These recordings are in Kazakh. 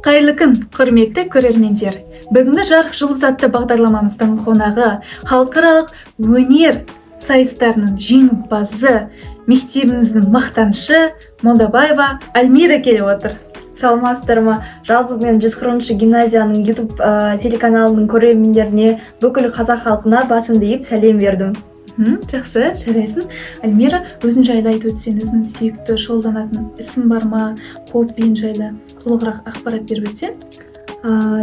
Қайырлы күн, құрметті көрермендер! Бүгінгі «Жарық жұлдыз» атты бағдарламамыздың қонағы – халықаралық өнер сайыстарының жеңімпазы, мектебіміздің мақтанышы Молдабаева Альмира келіп отыр. Саламатсыздар ма! Жалпы, мен 140-шы гимназияның Ютуб телеканалының көрермендеріне, бүкіл қазақ халқына басымды иіп сәлем бердім. Жақсы, жарайсың. Альмира, өзің жайлы айтып өтсең, өзіңнің сүйікті шұғылданатын ісің бар ма, хоббиің жайлы толығырақ ақпарат беріп өтсең.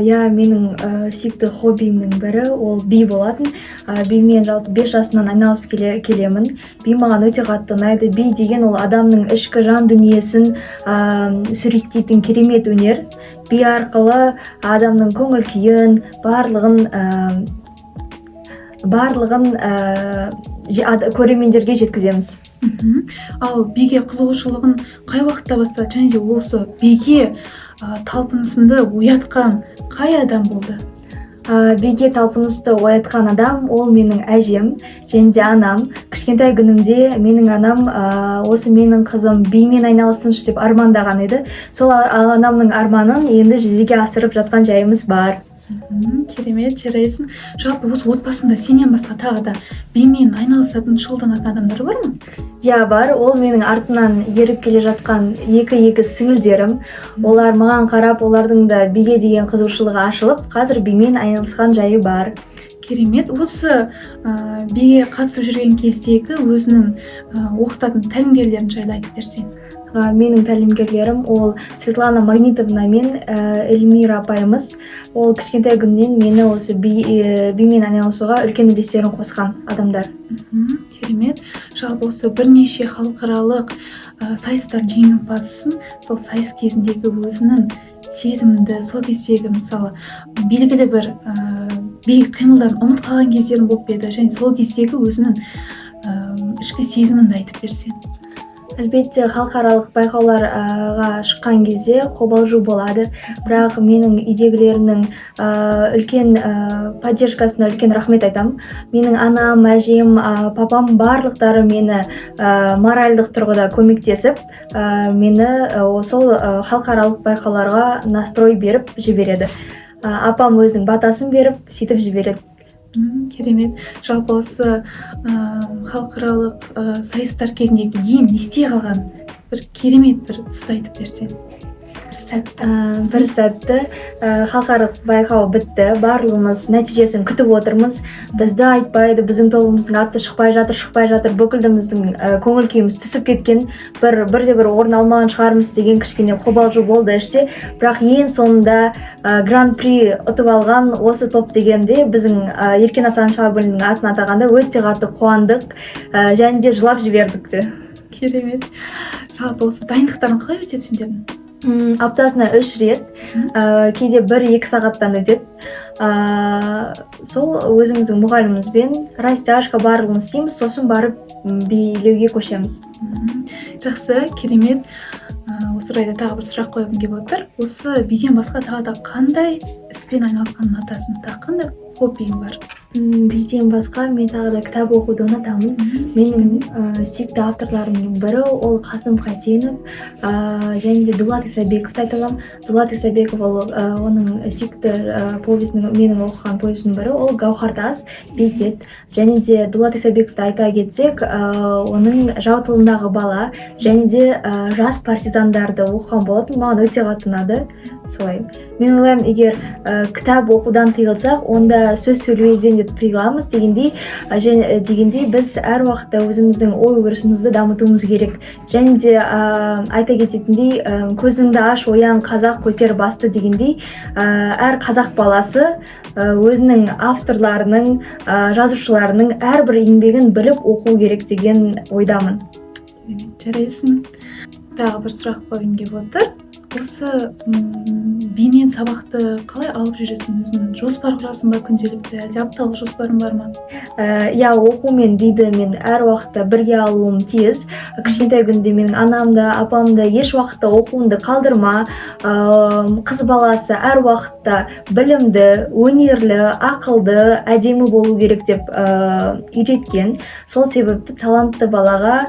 Иә, менің сүйікті хоббиімнің бірі ол би болатын. Бимен жалпы 5 жасымнан айналысып келемін. Би маған өте қатты ұнайды. Би деген ол адамның ішкі жан дүниесін суреттейтін керемет өнер. Би арқылы адамның көңіл күйін барлығын көрермендерге жеткіземіз. Ал биге қызығушылығын қай уақытта бастады және де осы биге талпынысыңды оятқан қай адам болды? Биге талпынысты оятқан адам ол менің әжем және де анам. Кішкентай күнімде менің анам осы менің қызым бимен айналысыншы деп армандаған еді. Сол анамның арманын енді жүзеге асырып жатқан жайымыз бар. Керемет, жарайсың. Жалпы, осы отбасында сенен басқа тағы да бимен айналысатын, шұғылданатын адамдар бар ма? Иә, бар. Ол менің артымнан еріп келе жатқан екі егіз сіңілдерім. Олар маған қарап, олардың да биге деген қызығушылығы ашылып, қазір бимен айналысқан жайы бар. Керемет. Осы биге қатысып жүрген кездегі өзінің оқытатын тәлімгерлерің жайлы айтып берсең. Менің тәлімгерлерім ол Светлана Магнитовна мен Эльмира апайымыз. Ол кішкентай күннен мені осы бимен айналысуға үлкен үлестерін қосқан адамдар. Керемет. Жалпы, осы бірнеше халықаралық сайыстардың жеңімпазысың. Сол сайыс кезіндегі өзіңнің сезіміңді, сол кездегі, мысалы, белгілі бір би қимылдарын ұмытып қалған кездерің болып па еді және сол кездегі өзіңнің ішкі сезіміңді айтып берсең. Әлбетте, халықаралық байқауларға шыққан кезде қобалжу болады, бірақ менің үйдегілерімнің үлкен поддержкасына үлкен рахмет айтамын. Менің анам, әжем, папам, барлықтары мені моральдық тұрғыда көмектесіп, мені сол халықаралық байқауларға настрой беріп жібереді. Апам өзінің батасын беріп, сөйтіп жібереді. Керемет. Жалпы, осы халықаралық сайыстар кезіндегі ең есте қалған бір керемет бір тұсты айтып берсең, бір сәтті. Бір сәтті. Халықаралық байқау бітті, барлығымыз нәтижесін күтіп отырмыз. Бізді айтпайды, біздің тобымыздың аты шықпай жатыр, шықпай жатыр. Бүкіліміздің көңіл күйіміз түсіп кеткен, бірде бір орын алмаған шығармыз деген кішкене қобалжу болды іште. Бірақ ең соңында гран при ұтып алған осы топ дегенде, біздің Еркен Асан атын атағанда, өте қатты қуандық және де жылап жібердік те. Керемет. Жалпы, осы дайындықтарың қалай өтеді сендердің? Аптасына үш рет, кейде 1-2 сағаттан өтеді. Сол өзіміздің мұғалімімізбен растяжка, барлығын істейміз, сосын барып билеуге көшеміз. Жақсы, керемет. Осы орайда тағы бір сұрақ қойғым келіп отыр. Осы биден басқа тағы да қандай іспен айналысқанды ұнатасың, тағы қандай хоббиің бар? Биден басқа мен тағы да кітап оқуды ұнатамын. Менің сүйікті авторларымның бірі ол Қасым Қайсенов және де Дулат Исабековті айта аламын. Дулат Исабеков ол оның сүйікті повесінің, менің оқыған повесінің бірі ол «Гауһартас», «Бекет». Және де Дулат Исабековті айта кетсек, оның «Жау тылындағы бала» және де «Жас партизандарды» оқыған болатын. Маған өте қатты ұнады. Солай, мен ойлаймын, егер кітап оқудан тыйылсақ, онда сөз сөйлеуден де тыйыламыз дегендей, және дегендей, біз әр уақытта өзіміздің ой өрісімізді дамытуымыз керек. Және де айта кететіндей, көзіңді аш, оян, қазақ, көтер басты дегендей, әр қазақ баласы өзінің авторларының, жазушыларының әрбір еңбегін біліп оқу керек деген ойдамын. Керемет, жарайсың. Тағы бір сұрақ қойғым келіп отыр. Осы бимен сабақты қалай алып жүресің? Өзің жоспар құрасың ба күнделікті, әлде апталық жоспарың бар ма? Иә, оқу мен биді мен әр уақытта бірге алуым тиіс. Кішкентай күнде менің анам да, апам да еш уақытта оқуыңды қалдырма, қыз баласы әр уақытта білімді, өнерлі, ақылды, әдемі болу керек деп үйреткен. Сол себепті талантты бала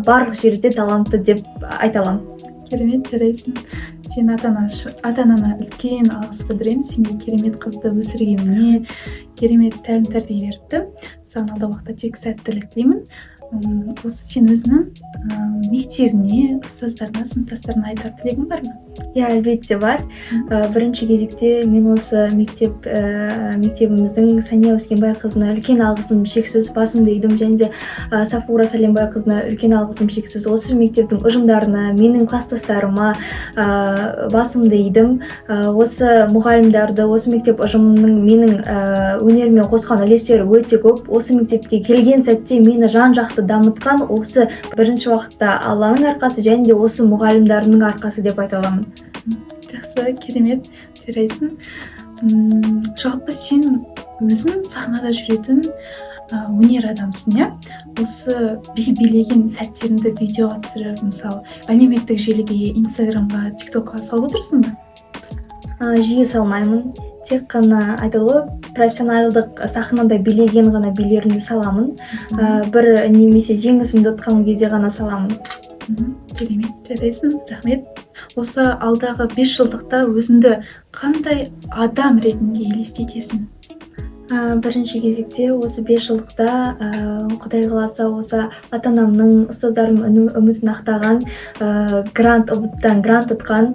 барлық жерде талантты деп айта аламын. Керемет, жарайсың. Сен ата анаңа үлкен алғыс білдіремін, сендей керемет қызды өсіргеніне, керемет тәлім тәрбие беріпті. Саған алдағы уақытта тек сәттілік тілеймін. Осы сен өзіңнің мектебіне, ұстаздарына, сыныптастарына айтар тілегің бар ма? Иә, әлбетте бар. Бірінші кезекте мен осы мектебіміздің Сания Өскенбайқызына үлкен алғысым шексіз, басымды идім, және де Сафура Сәлембайқызына үлкен алғысым шексіз. Осы мектептің ұжымдарына, менің класстастарыма басымды идім. Осы мұғалімдарды, осы мектеп ұжымының менің өнеріме қосқан үлестері өте көп. Осы мектепке келген сәтте мені жан жақты дамытқан осы бірінші уақытта Алланың арқасы және де осы мұғалімдарымның арқасы деп айта аламын. Жақсы, керемет, жарайсың. Жалпы сен өзің сахнада жүретін өнер адамысың, иә? Осы би билеген сәттеріңді видеоға түсіріп, мысалы, әлеуметтік желіге, Инстаграмға, Тиктокқа салып отырсың ба? Жиі салмаймын. Тек қана айтады ғой, профессионалдық сахнада билеген ғана билерімді саламын. Бір немесе жеңісімді ұтқан кезде ғана саламын. Керемет, жарайсың, рахмет. Осы алдағы 5 жылдықта өзіңді қандай адам ретінде елестетесің? Бірінші кезекте осы 5 жылдықта, құдай қаласа, осы ата анамның, ұстаздарымның үмітін ақтаған, грант, ҰБТ-дан грант ұтқан,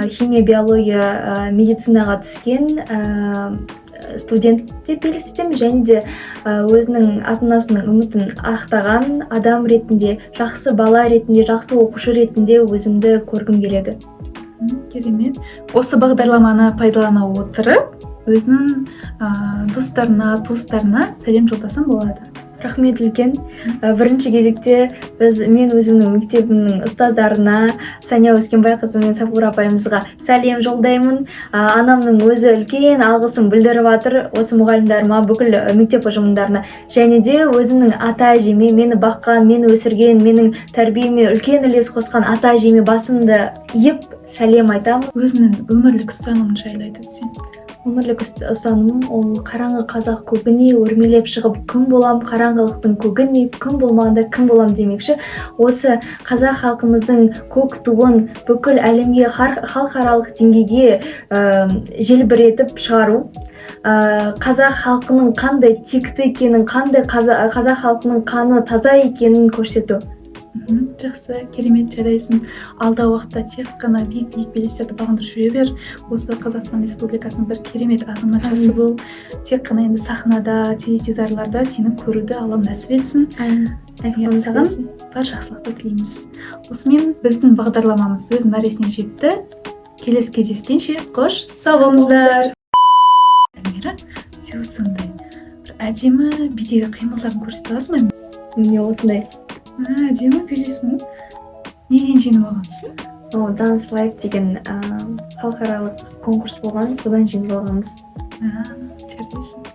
химия, биология, медицинаға түскен студент деп елестетемін және де өзінің ата анасының үмітін ақтаған адам ретінде, жақсы бала ретінде, жақсы оқушы ретінде өзімді көргім келеді. Керемет. Осы бағдарламаны пайдалана отырып, өзінің достарына, туыстарына сәлем жолдасаң болады. Рахмет үлкен. Бірінші кезекте мен өзімнің мектебімнің ұстаздарына, Сания Өскенбайқызы мен Сафура апайымызға сәлем жолдаймын. Анамның өзі үлкен алғысын білдіріп жатыр осы мұғалімдарыма, бүкіл мектеп ұжымдарына және де өзімнің ата әжеме, мені баққан, мені өсірген, менің тәрбиеме үлкен үлес қосқан ата әжеме басымды иіп сәлем айтамын. Өзіңнің өмірлік ұстанымың жайлы айтып өтсең. Өмірлік ұстанымым ол: қараңғы қазақ көгіне өрмелеп шығып, күн болам, қараңғылықтың көгіне күн болмағанда кім болам демекші, осы қазақ халқымыздың көк туын бүкіл әлемге, халықаралық деңгейге желбіретіп шығару, қазақ халқының қандай текті екенін, қандай қазақ халқының қаны таза екенін көрсету. Жақсы, керемет, жарайсың. Алдағы уақытта тек қана биік биік белестерді бағындырып жүре бер. Осы Қазақстан Республикасының бір керемет азаматшасы бол. Тек қана енді сахнада, теледидарларда сені көруді Аллам нәсіп етсін. Әмин. Саған бар жақсылықты тілейміз. Осымен біздің бағдарламамыз өз мәресіне жетті. Келесі кездескенше қош сау болыңыздар. Эльмира, сен осындай бір әдемі бидегі қимылдарын көрсете аласың ба? Міне, осындай. Әдемі билейсің ғой. Неден жеңіп алғансың? О, Dance Life деген халықаралық конкурс болған, содан жеңіп алғанбыз. Жарайсың.